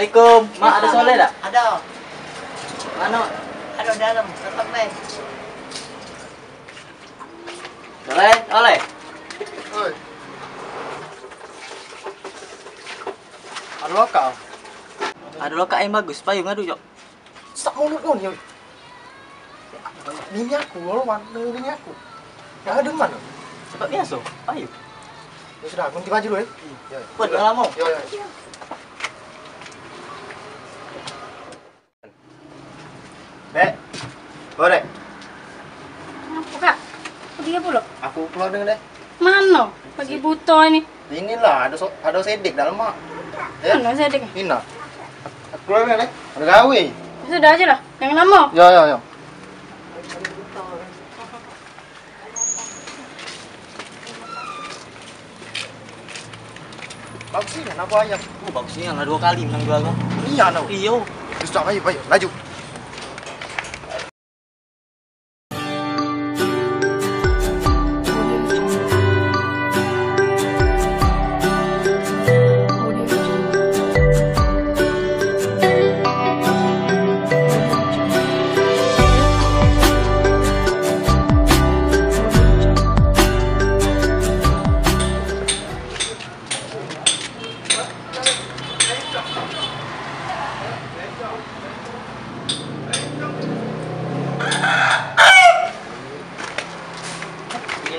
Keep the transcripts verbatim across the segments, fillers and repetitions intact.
Assalamualaikum. Mak, ado Soleh dak? Ado. Mano? Ado dalam, tetep main. Soleh, Soleh. Oi. Ado lokak. Ado lokak yang bagus, payu ngadu, Cok. Sak mulut kau ni, oi. Bini aku, lawan bini aku. Yang ada mana? Sebab biasa, payu. Ya sudah, ganti baju dulu, eh. Iya. Buat lama. Iya, iya. Dek. Oh, Dek. Ngapo, Kak? Kok dio pulo? Aku keluar dengan Dek. Mano? Pagi buto ini. Inilah, ado so, ado sedek dalam, Mak. Ya? Mano sedek? Ina. Aku keluar dengan Dek. Ado gawe. Sudah aja lah. Jangan lama. Ya, ya, ya. Bagus ni, kenapa ayam? Oh, bagus ni, lah dua kali menang juara. Iya, tau. Iyo. Terus tak, ayo, ayo, laju.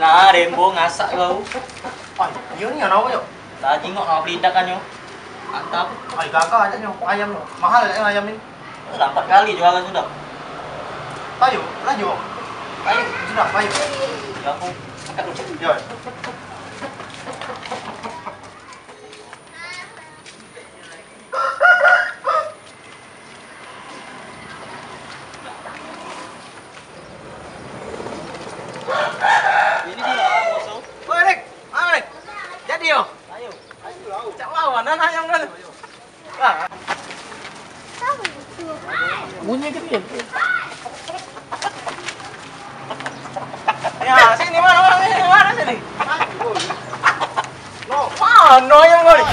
Inilah Rembo ngasak kau. Oi, iyo ni anak yo. Tadi ngok nak beli dak kan yo. Mantap. Oi, gagal aja nyo, ayam nyo. Mahal ya ayam ni. Lah, empat kali juara sudah. Payu, laju. Payu, sudah, payu. Ya, aku angkat dulu. Ya. Ini dia, musuh. Oi, Rik. Oi, Rik. Jadi yo. Ayo. Ayo, ayo. Cak lawan, nah, yang kan. Bunyi kecil. Ya, sini, mana, mana, sini, mana, sini? No, mana yang kau ni?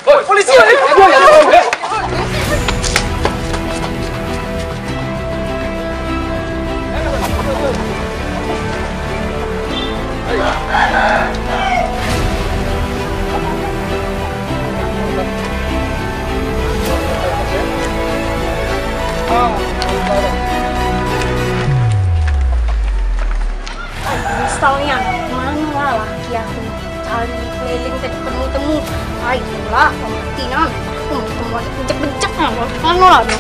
Oi, polisi, oi. Nyesal nian, mano lah laki aku cari keliling dak temu-temu. Ai pula, mati nian. Aku mau ketemu aja bejek-bejek nian. Mano lah dio.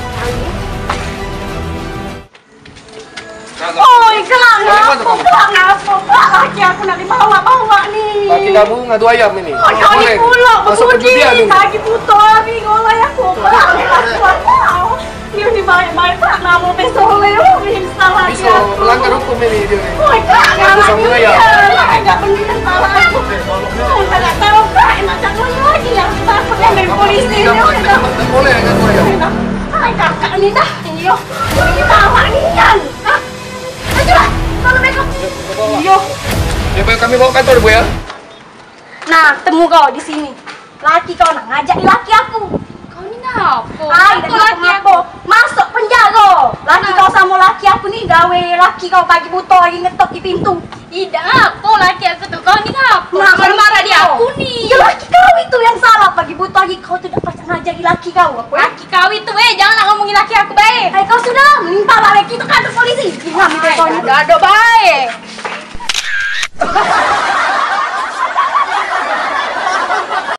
Oi, kelak ngapo, kelak ngapo, kelak laki aku nak dibawa-bawa ni. Laki kamu ngadu ayam ini. Oi, kau ni pulo, masuk perjudian ini. Lagi puto hari ngolai aku, kelak aku. Dio ni baik-baik tak namo besok lewat ni salah. Bisa melanggar hukum ini dio ni. Oi, kak, aku sama dia. Enggak benar salah aku. Aku tak tahu, kak, macam mana lagi yang tak pakai dari polisi ni. Boleh kan, boleh. Hai, kakak ni dah. Iyo. Ini bawa ni kan. Hah? Ayolah, tolong aku. Iyo. Ya, kami bawa kantor, Bu, ya. Nah, temu kau di sini. Laki kau nak ngajak laki aku. Kau ni ngapo? Ai, dah ngapo-ngapo. Masuk penjara. Laki kau samo laki aku ni gawe laki kau pagi buto lagi ngetok di pintu. Ih, dak ngapo laki aku tu. Kau ni ngapo? Nah, marah-marah di aku ni. Ya, laki kau itu yang salah. Pagi buto lagi kau tu dak pacak ngajari laki kau. Laki kau itu, eh, jangan nak ngomongi laki aku bae. Hai, kau sudah minta lah laki itu kantor polisi. Ih, ngam itu kau ni. Ado-ado bae.